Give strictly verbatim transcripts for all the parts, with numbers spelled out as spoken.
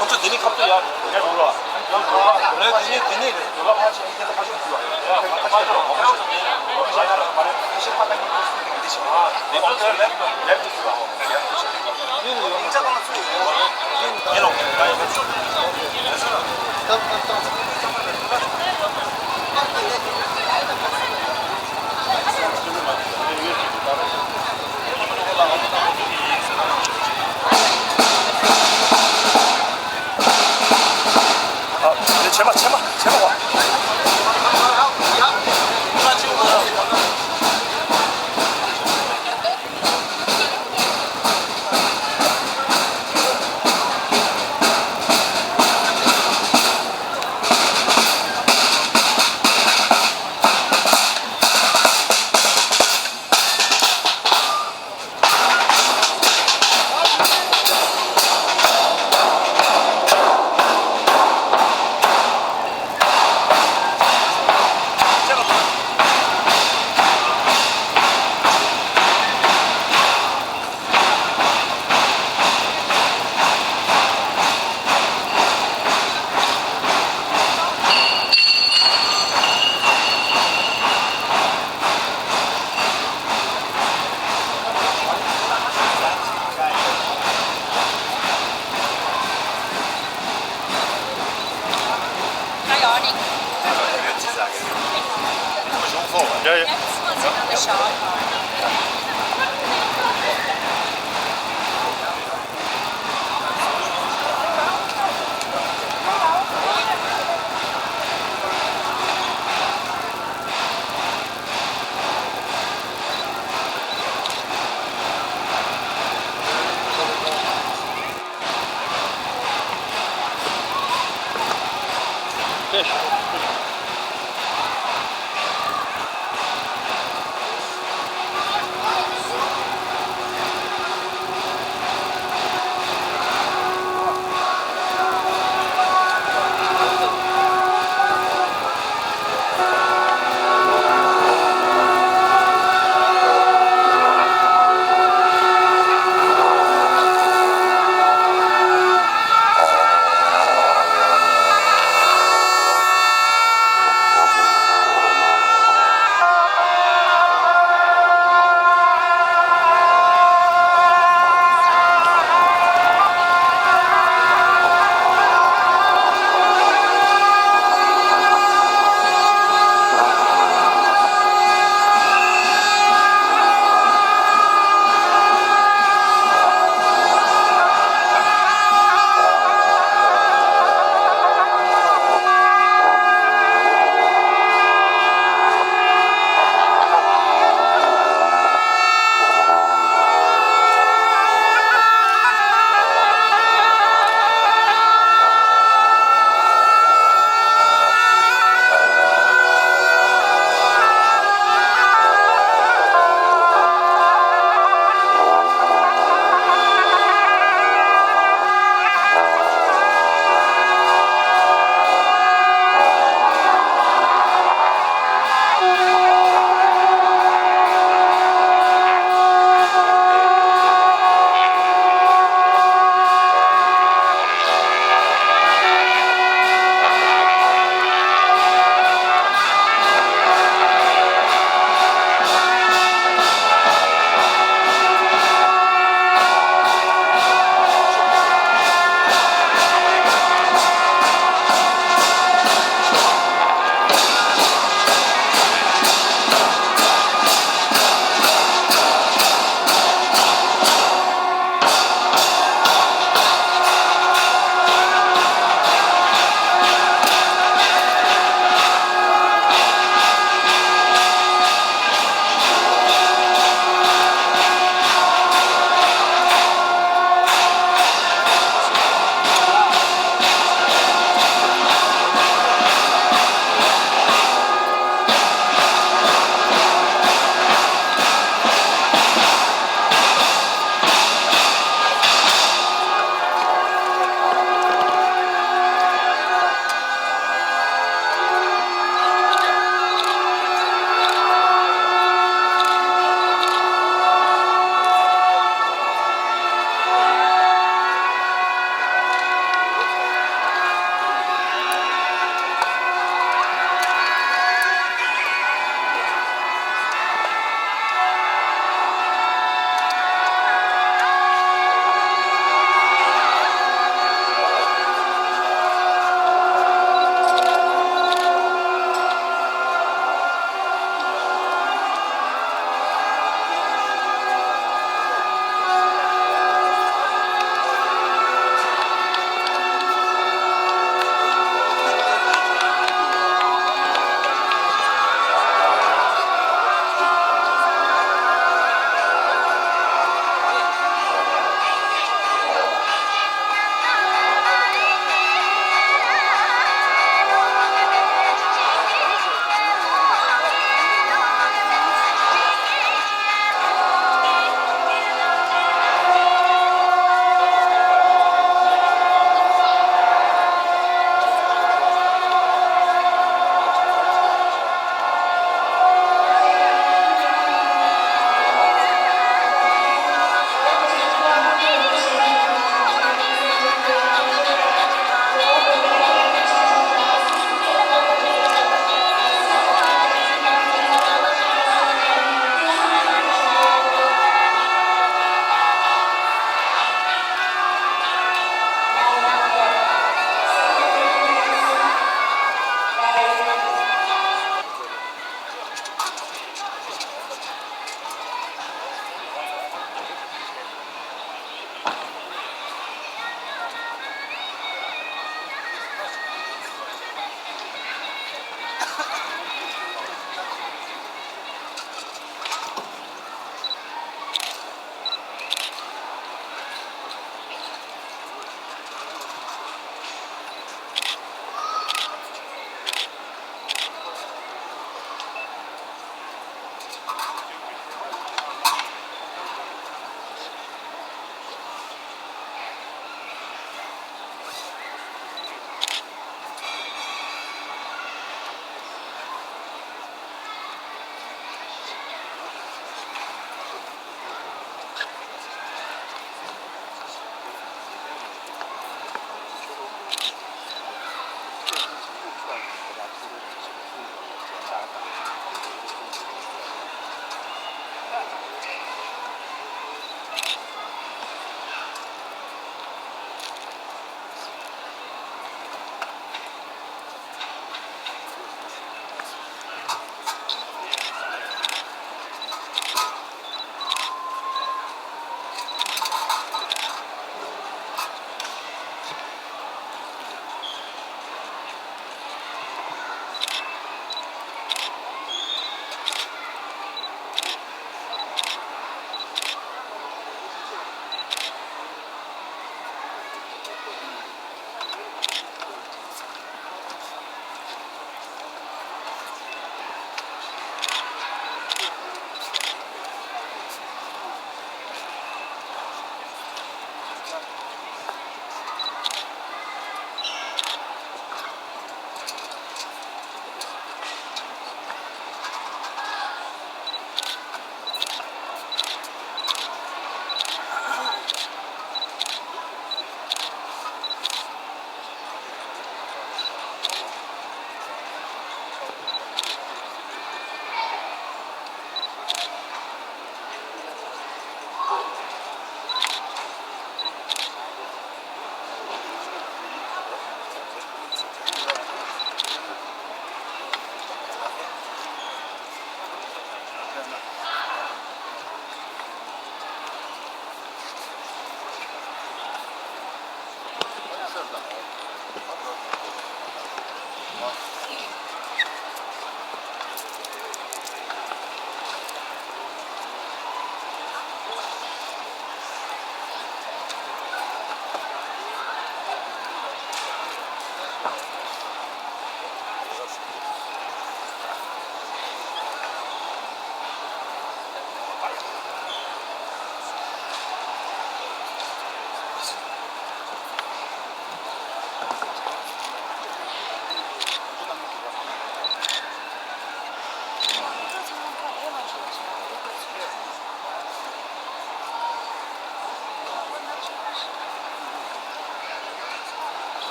ཁོ་ཚོ་དེ་ནས་ཁ་ཐུག་ཡར་ཡར་འགྲོ་རོགས། ཡར་འགྲོ་རོགས། རེད། དེ་ནས་དེ་ནས་རེད། ཕྱེ་མ་ཕྱེ་མ་ཕྱེ་མ་བ། ཡ་ཡ།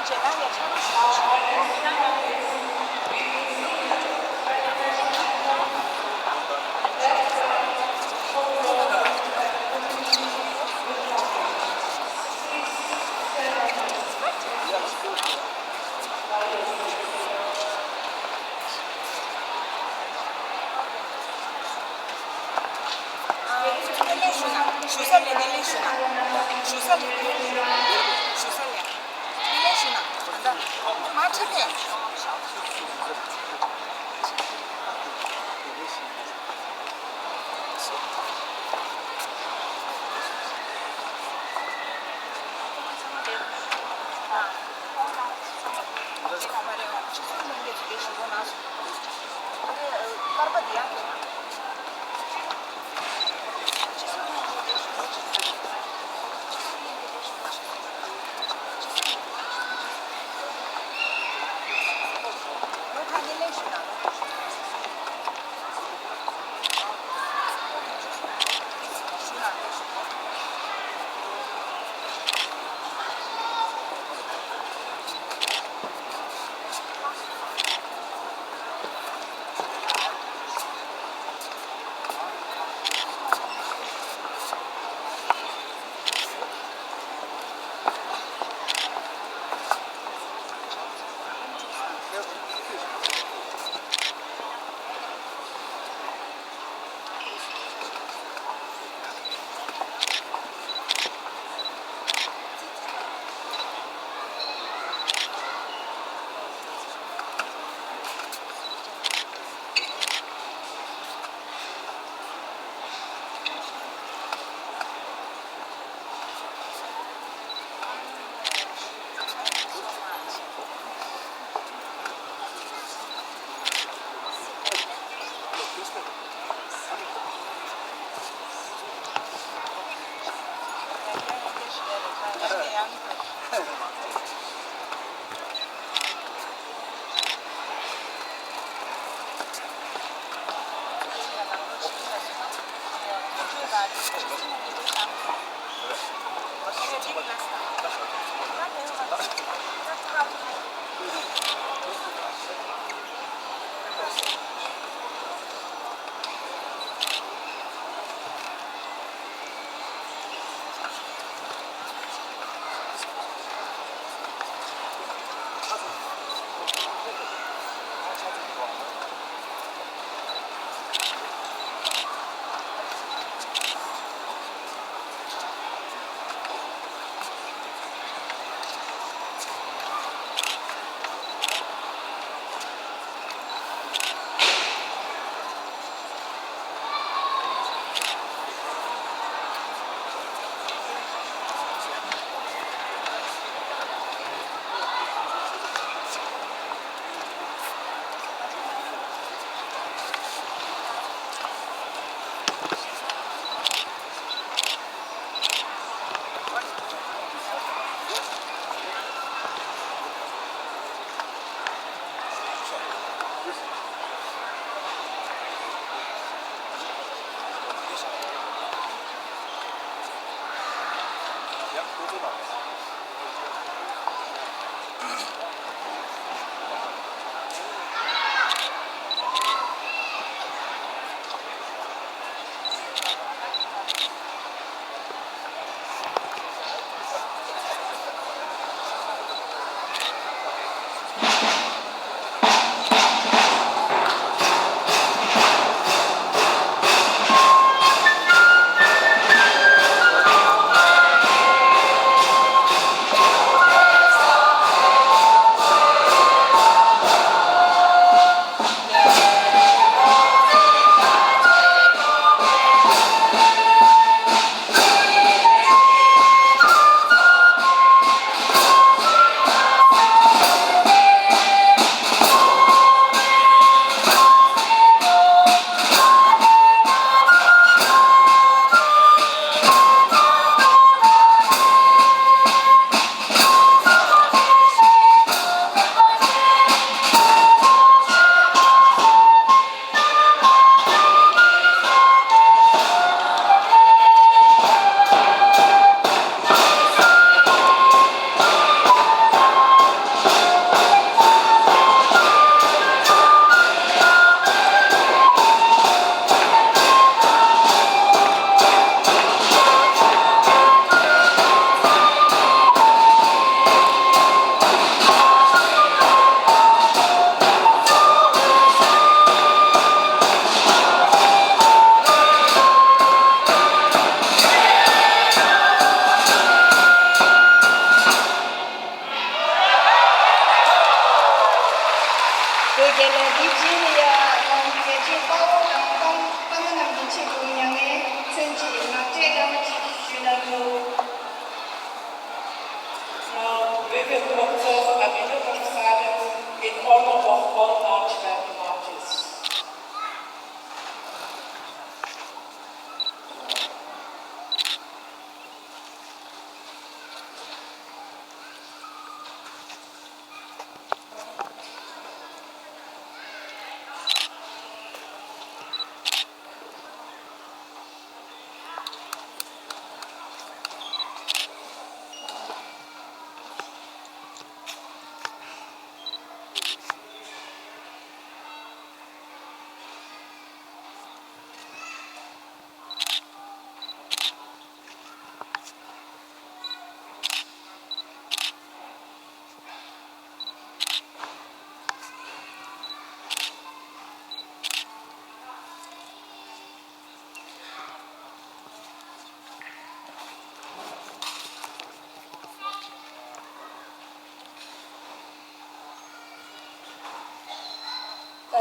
ཞུ་ས་ལས་ནས་ལས་ཞུ་ན། ཞུ་ས་ལས་ནས་ཞུ་ས་ལས། ལས་ཞུ་ན། ད་ལྟ་མ་ཁྲིད་པས།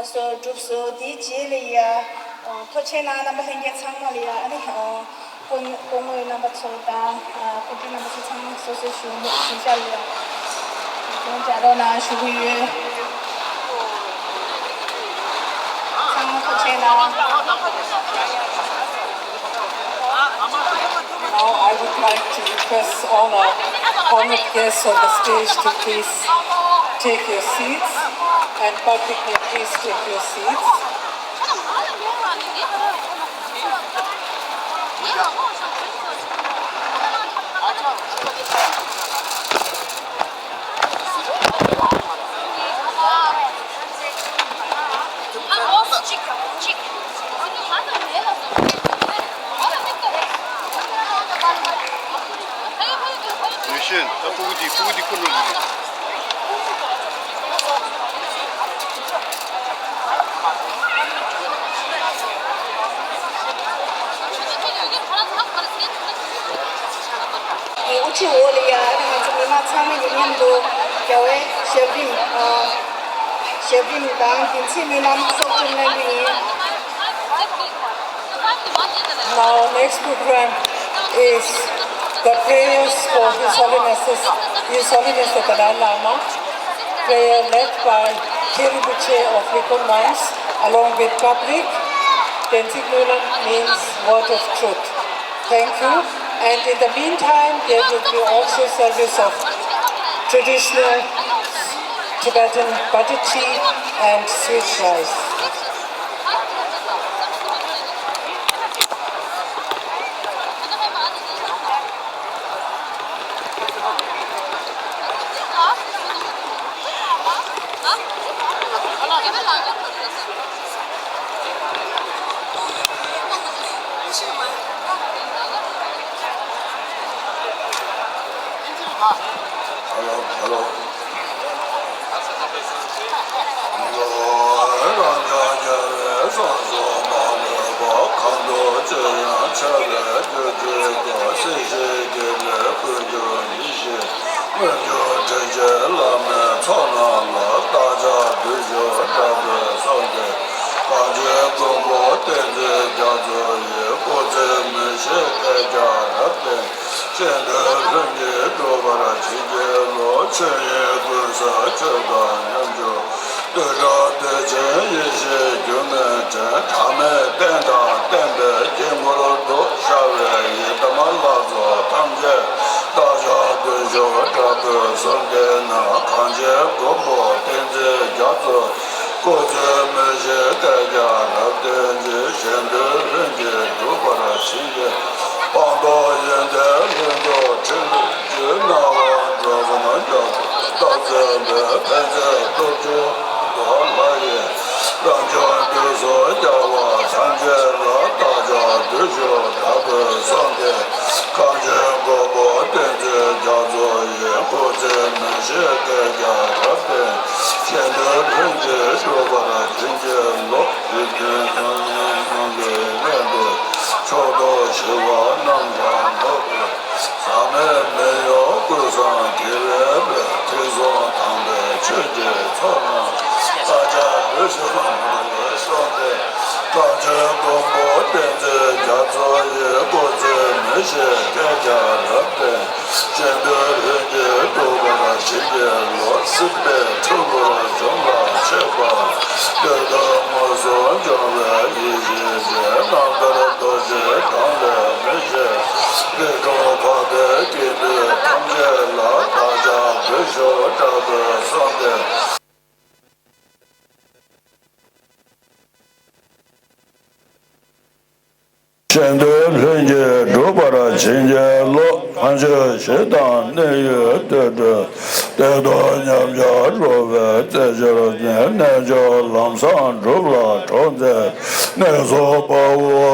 སོ་གྲུབ་སོ། དེའི་རྗེས་ལ་ཡ། ཨ། ཐུགས་རྗེ་གནང་རྣམ་པ་ལྷན་རྒྱས་ཚང་མ་ལ་ཡ། ཨ་ནི། ཨ། སྐུ་སྐུ་ངོ་རྣམ་པ་ཚོ་དང་། ཨ། སྐུ་མགྲོན་རྣམ་པ་ཚོ་ཚང་མ་སོ་སོའི་བཞུགས་བཞུགས་ཤག་ལ་ཡ། ཡོང་བྱ་རོགས་གནང་ཞུ་གི་ཡོད། ཚང་མ་ཐུགས་རྗེ་གནང་། Now I would like to request all our honored guests on the stage to please take your seats, and public may please take your seats. ཡུས་ཤིན། ད་ཕྲུ་གུ་འདི་ཕྲུ་གུ་འདི་ཁུར་རོགས་གྱིས། དབུ་ཁྲིད་འོག་ལ་ཡ། ང་ཚོ་མི་མང་ཚང་མ་གི་མཉམ་དུ་རྒྱལ་བའི་ཞབས་རིམ། ཨ། ཞབས་རིམ་དང་བདེན་ཚིག་སྨོན་ལམ་གསོག་སྒྲུབ་གནང་གི་ཡིན། Now, next program is the prayers for His Holiness, His Holiness the Dalai Lama, prayer led by Khenpo Rinpoche of Likon Mines, along with public. Tenzin Noelam means word of truth. Thank you. And in the meantime, there will be also service of traditional Tibetan butter tea and sweet rice. སྔོན་བྱོན་ཁྲི་ཆེན་བླ་མའི་ཚོགས་རྣམས་ལ། བདག་ཅག་བདུད་ཤོག་དྲག་པོས་གསོལ་ཏེ། གངས་ཅན་མགོན་པོ་བསྟན་འཛིན་རྒྱ་མཚོ་ཡི། སྐུ་ཚེ་མི་ཤིགས་བསྐལ་བརྒྱར་རབ་བརྟན། གཞན་དོན་ལྷུན་གྱིས་འགྲུབ་པར་བྱིན་གྱིས་རློབས། ཆོས་དབྱིངས་ཀུན་གསལ་ཆོས་དང་མཉམ་སྦྱོར། བདུད་དགྲ་སྡེ་ཆེན་ཡེ་ཤེས་སྒྱུ་མའི་བྲན། གྲངས་མེད་བསྟན་དང་བསྟན་པའི་དཀྱིལ་འཁོར་དུ། ཤར་བའི་ཡི་དམ་ལྷ་ཚོགས་ཐམས་ཅད། བདག་ཅག་བདུད་ཤོག་དྲག་པོས་གསོལ་འདེབས་ན། གངས་ཅན་མགོན་པོ་བསྟན་འཛིན་རྒྱ་མཚོ། སྐུ་ཚེ་མི་ཤིགས་བསྐལ་བརྒྱར་རབ་བརྟན་ཅིང་། གཞན་དོན་ལྷུན་གྱིས་འགྲུབ་པར་བྱིན་གྱིས། སྤངས་རྟོགས་ཡོན་ཏན་ལྷུན་གྲུབ་ཕྲིན་ལས་ཀྱིས། སྣང་བ་འགྲོ་ཀུན་རྒྱ་མཚོ་རྟག་འཛིན་པའི། ཕན་མཛད་སྟོབས་བཅུ་དུས་འཁོར་ལྷ་ཡི། རང་བྱུང་བདུད་གསུམ་རྒྱལ་བ་ཐམས་ཅད་ལ། བདག་ཅག་བདུད་ཤོག་དྲག་པོས་གསོལ་ཏེ། གངས་ཅན་མགོན་པོ་བསྟན་འཛིན་རྒྱ་མཚོ་ཡི། སྐུ་ཚེ་མི་ཤིགས་བསྐལ་བརྒྱར་རབ་བརྟན། གཞན་དོན་ལྷུན་གྱིས་འགྲུབ་པར་བྱིན་གྱིས་རློབས། རིགས་མཐུན་སངས་རྒྱས་སངས་རྒྱས་སྔོན་དུ། ཕྱོགས་བཅུའི་ཞི་བ་རྣམས་ཀྱང་ཐོབ་པའི། ཟག་མེད་མི་གཡོ་ཀུན་བཟང་དགེ་བའི་དཔལ། ཐེག་གསུམ་དམ་པའི་ཆོས་ཀྱི་ཚོགས་རྣམས། བདག་ཅག་བདུད་ཤོག་དྲག་པོས་གསོལ་ཏེ། གངས་ཅན་མགོན་པོ་བསྟན་འཛིན་རྒྱ་མཚོ་ཡི། སྐུ་ཚེ་མི་ཤིགས་བསྐལ་བརྒྱར་རབ་བརྟན། གཞན་དོན་ལྷུན་གྱིས་འགྲུབ་པར་བྱིན་གྱིས་རློབས། སྲིད་པའི་འཁྲུལ་འཁོར་གཞོམ་ལ་མཆོད་པ། བདུད་དང་མུ་གསུམ་སྦྱོང་བའི་ཡེ་ཤེས་ཀྱི། རྣམ་ཐར་རྡོ་རྗེ་གྲངས་ལས་མི་འཕྱད། རིགས་དྲུག་འཕགས་པའི་དགེ་འདུན་ཐམས་ཅད་ལ། བདག་ཅག་བདུད་ཤོག་དྲག་པོས་གསོལ་ཏེ། གཞན་དོན་ལྷུན་གྱིས་འགྲུབ་པར་བྱིན་གྱིས་རློབས། གང་ཕྱིར་ཞི་དང་གནས་ཡུལ་དུད་འགྲོའི། བདེ་སྡུག་མཉམ་གཞག་འགྲོ་བའི་རྩེ་གཅིག་ཏུ། རྣལ་འབྱོར་ལམ་བཟང་སྒྲུབ་ལ་གྲོགས་མཛད། གནས་སུ་དཔའ་བོ་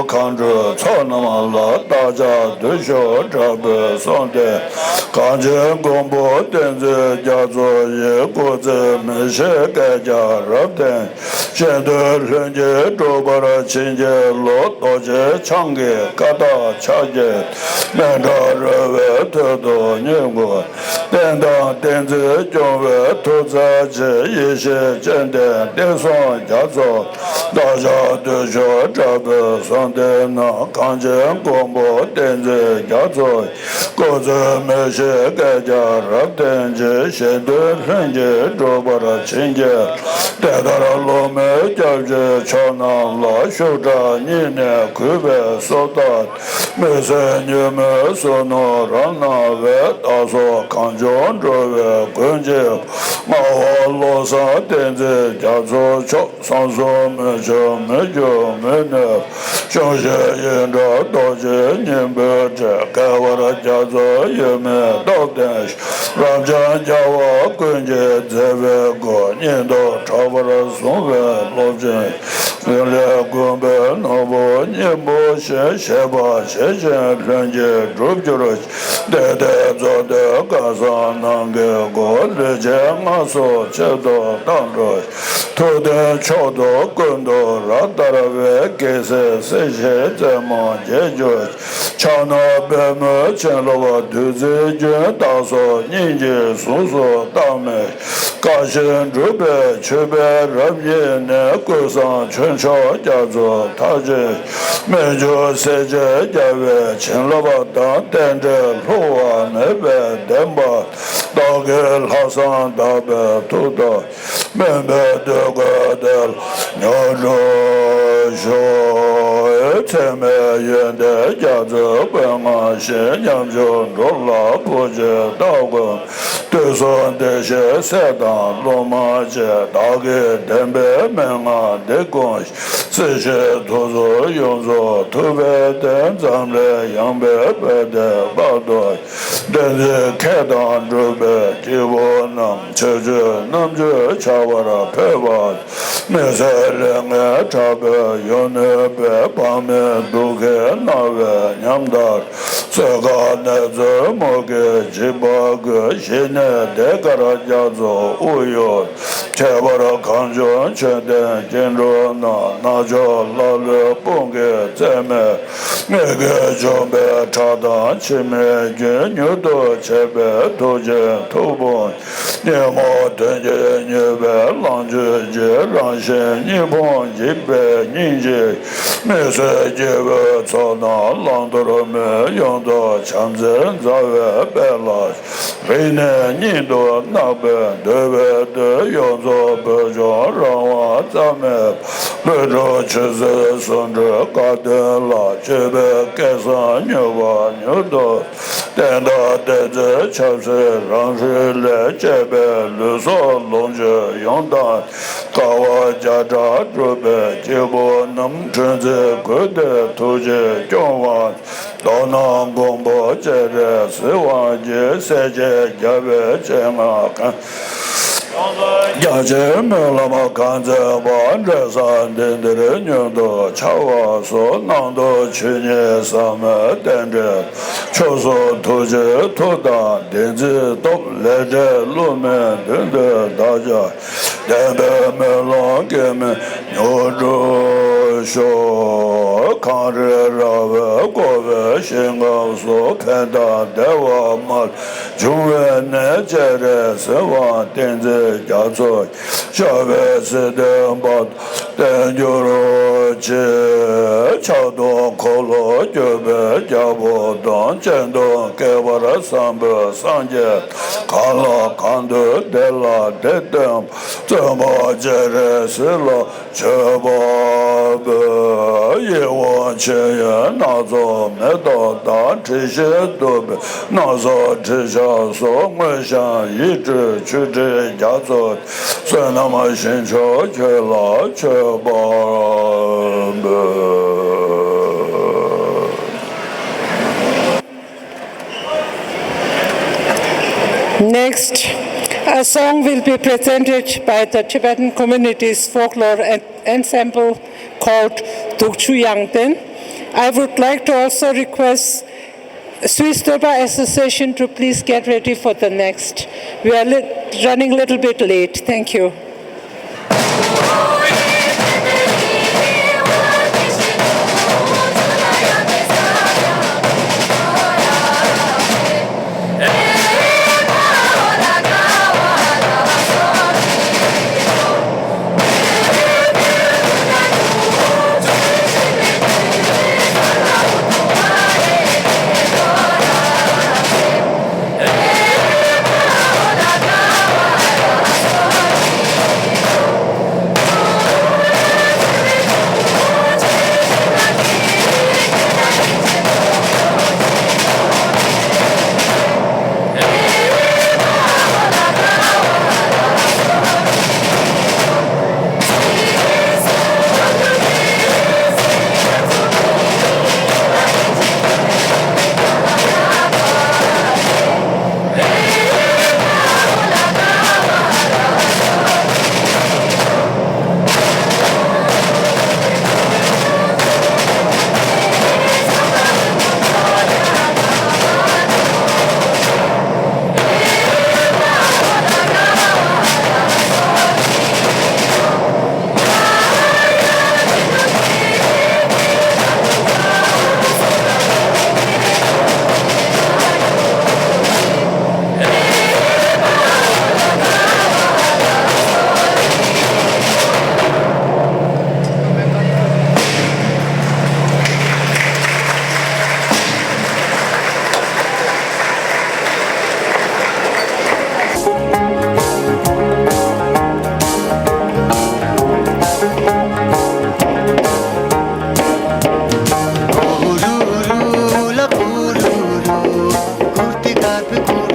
མཁའ་འགྲོའི་ཚོགས་རྣམས་ལ། བདག་ཅག་བདུད་ཤོག་དྲག་པོས་གསོལ་ཏེ། གངས་ཅན་མགོན་པོ་བསྟན་འཛིན་རྒྱ་མཚོ་ཡི། སྐུ་ཚེ་མི་ཤིགས་བསྐལ་བརྒྱར་རབ་བརྟན། གཞན་དོན་ལྷུན་གྱིས་འགྲུབ་པར་བྱིན་གྱིས་རློབས། རྡོ་རྗེ་འཆང་གི་བཀའ་རྟགས་ཕྱག་རྒྱའི། མཎྜལ་རོལ་པའི་དོད་དུ་བསྙེན་བཀུར། བསྟན་དང་བསྟན་འཛིན་སྐྱོང་བའི་མཐུ་རྩལ་ཆེ། ཡེ་ཤེས་སྤྱན་ལྡན་བསྟན་སྲུང་རྒྱ་མཚོ། བདག་ཅག་བདུད་ཕྱོགས་དྲག་པོའི་གཟུངས་ལྡན་ནོ། གངས་ཅན་མགོན་པོ་བསྟན་འཛིན་རྒྱ་མཚོ། སྐུ་ཚེ་མི་ཤིགས་བསྐལ་བརྒྱར་རབ་བརྟན་ཅིང་། གཞན་དོན་ལྷུན་གྱིས་འགྲུབ་པར་བྱིན་གྱིས། དེ་ལྟར་སློབ་མའི་སྐྱབས་ཀྱི་མཆོག་རྣམས་ལ། ཤུགས་དྲག་བསྙེན་གནས་གུས་པས་གསོལ་བ། མི་ཟད་ཉོན་མོངས་གསུམ་རྣམས་རབ་སྣང་བས། བདག་སོགས་གངས་ལྗོངས་འགྲོ་བའི་མགོན་གྱི། སྨྲ་བ་བློ་བཟང་བསྟན་འཛིན་རྒྱ་མཚོ་མཆོག། བསམ་གསུམ་མི་འཆོར་མི་འགྱུར་མི་ནུབ། གཤོང་གཞི་ཡིད་འཕྲོག་རྡོ་རྗེ་སྙིང་པོའི་སྒྲས། བསྐལ་པར་རྒྱ་མཚོ་ཡོད་མེད་རྟོགས་ལྡན། རབ་འབྱམས་རྒྱལ་བ་ཀུན་གྱི་མཛད་པའི་སྒོ། སྙིང་སྟོབས་དྲག་པོར་བཟུང་བའི་སློབ་ཆེན། ཡོན་ལས་གོམས་པའི་ནོར་བུ་སྙིང་པོ་བཞིན། བཞེད་པ་བྱས་ཤིང་ལྷུན་གྱིས་གྲུབ་གྱུར་ཅིག། དེ་ལྟའི་རྫོགས་ལྡན་སྐལ་བཟང་རྣམས་ཀྱི་སྒོ། ལུས་ཅན་ངལ་གསོ་ཆེད་དུ་བཏང་འགྲོ། ཐུགས་མཐུན་ཕྱོགས་དུ་ཀུན་ཏུ་རབ་བསྟར་བའི། རྒྱལ་སྲས་སྲས་ཆེན་རྩེ་མོ་རྗེས་འཇུག། ཕྱག་ན་པདྨོའི་བྱིན་རླབས་བདུད་རྩིའི་རྒྱུན། བདག་སོགས་སྙིང་རྗེའི་གཟུངས་སུ་བཏང་མི། བཀའ་བཞིན་སྒྲུབ་པའི་མཆོད་པའི་རབ་དབྱིངས་ནས། ཀུན་བཟང་ཆོས་མཆོག་རྒྱ་མཚོ་མཐར་ཕྱིན། སྨན་ལྗོངས་སྲས་ཆེན་རྒྱལ་བའི་བྱིན་རླབས་དང་། རྟེན་འབྲེལ་བསླུ་བ་མེད་པའི་བདེན་པ། བདག་གི་ལྷག་བསམ་དག་པའི་ཐུགས་དང་། སྨོན་པའི་འདོད་དགུ་དེ་ལ་མྱུར་འགྲུབ་ཤོག། འཚེ་མེད་ཡོན་ཏན་རྒྱ་མཚོའི་དཔལ་མངའ་ཞིང་། ཉམ་ཆུང་འགྲོ་ལ་བུ་གཅིག་བདག་དགོས། དུས་གསུམ་བདེ་གཤེགས་སྲས་དང་སློབ་མ་བཅས། བདག་གི་བདེན་པའི་མན་ངག་འདི་ཀུན། སྲིད་ཞིའི་དུག་རྫས་ཡོངས་རྫོགས་ཐུབ་པའི་བརྟན། འཛམ་གླིང་ཡངས་པའི་བར་དོའི་བར་དུ། བསྟན་འཛིན་མཁས་དང་གྲུབ་པའི་སྐྱེས་བུ་རྣམས། ཆོས་སྤྱོད་རྣམ་དཔྱོད་བྱ་བར་ཕོད་པ། མི་བཟད་ལས་ངན་དྲག་པོས་ཡོངས་གནོད་པའི། དཔག་མེད་སྡུག་བསྔལ་སྣང་བའི་ཉམ་ཐག། གསོད་ཁག་ནད་མཚོན་མུ་གེས་འཇིགས་པ་ཀུན། ཞི་གནས་བདེ་དཀར་རྒྱ་མཚོ་དབུ་ཡུལ། ཁྱད་པར་གངས་ལྗོངས་ཆོས་ལྡན་སྐྱེ་འགྲོ་རྣམས། རྣལ་འབྱོར་ཀླ་ཀློའི་དཔུང་གིས་བཙེམས་མེད། མི་དགེ་བཅོམ་པའི་ཁྲག་དང་འཆི་མེད་རྒྱུན། མྱུར་དུ་མཆོད་པའི་ཐུགས་རྗེའི་མཐུ་དཔུང་། ཉོན་མོངས་གདོན་བགེགས་མྱོས་པའི་ལོངས་སྤྱོད་ཅིང་། རང་གཞན་གཉིས་ཕུང་འཇིག་པའི་སྙིང་རྗེ། མི་བཟད་སྐྱེ་བོའི་ཚོགས་རྣམས། བླང་དོར་མེད་ཡོངས་རྫོགས་བྱམས་བརྩེའི་མཛའ་བའི་དཔལ་ལ། རིང་ནས་ཉིད་དུ་བརྣག་པའི་འདོད་པའི་དོན། ཡོངས་རྫོགས་བོད་ལྗོངས་རང་དབང་རྩ་མེད། ལྷུན་གྲུབ་ཆོས་སྲིད་ཟུང་འབྲེལ་དགའ་སྟོན་ལ། སྤྱོད་པའི་སྐལ་བཟང་མྱུར་བ་མྱུར་དུ། བསྟན་དང་བསྟན་འཛིན་ཆབ་སྲིད་རང་རིགས་ལས། བཅས་པའི་ལུས་སྲོག་ལོངས་སྤྱོད་ཡོངས་བཏང་། དཀའ་བ་བརྒྱ་ཕྲག་སྒྲུབ་པའི་སྐྱེས་བུ་རྣམས། འཁྲུན་འཛིན་རྒུད་དེ་ཐུགས་རྗེས་སྐྱོང་བ། མདོར་ན་མགོན་པོ་སྤྱན་རས་གཟིགས་དབང་གིས། སྲས་ཆེན་རྒྱལ་བའི་སྤྱན་སྔར་བཀའ། རྒྱ་ཆེན་སྨོན་ལམ་གང་མཛད་པ། འབྲེལ་ཟབ་འདི་འདིར་མྱུར་དུ་འཆར་བ་སོགས། གནང་དུ་ཆོས་ཉིད་ཟབ་མོའི་རྟེན་འབྲེལ། མཆོག་གསུམ་ཐུགས་རྗེའི་མཐུ་དང་བདེན་ཚིག་སྟོབས། ལས་འབྲས་བསླུ་མེད་མདུན་དུ་བདག་ཅག། བདེན་པའི་སྨོན་ལམ་སྐྱེ་མེད་མྱུར་འགྲུབ་ཤོག། གངས་རི་ར་བས་བསྐོར་བའི་ཞིང་ཁམས་སུ། ཕན་དང་བདེ་བ་མ་ལུས་འབྱུང་བའི་གནས། སྤྱན་རས་གཟིགས་དབང་བསྟན་འཛིན་རྒྱ་མཚོ། ཞབས་པད་སྲིད་མཐའི་བར་དུ་བརྟན་གྱུར་ཅིག། ཕྱག་དང་འཁོར་ལོ་སྐྱོབ་པའི་རྒྱལ་པོ་དང་། སྤྱན་དང་བསྐལ་པར་བཟང་པོའི་སངས་རྒྱས། གང་ལ་གང་འདུལ་བདེ་ལ་བདེ་སྟོན། བཙུན་པ་སྤྱན་རས་གཟིགས་ལ་མཆོད་པ་འབུལ། ཡིད་འོང་མཆོད་ཡོན་སྣ་ཚོགས་མེ་ཏོག་དང་། དྲི་ཞིམ་བདུག་སྤོས་སྣ་ཚོགས་དྲི་ཆབ་སོགས། མངོན་ཤིང་ཡིད་སྤྲུལ་མཆོད་སྤྲིན་རྒྱ་མཚོ། བསོད་ནམས་ཞིང་མཆོག་ཁྱོད་ལ་མཆོད་པ་འབུལ། Next, a song will be presented by the Tibetan Community's Folklore En- Ensemble called Dukchu Yangten. I would like to also request Swiss Dorbar Association to please get ready for the next. We are lit- running a little bit late. Thank you. ཁོང་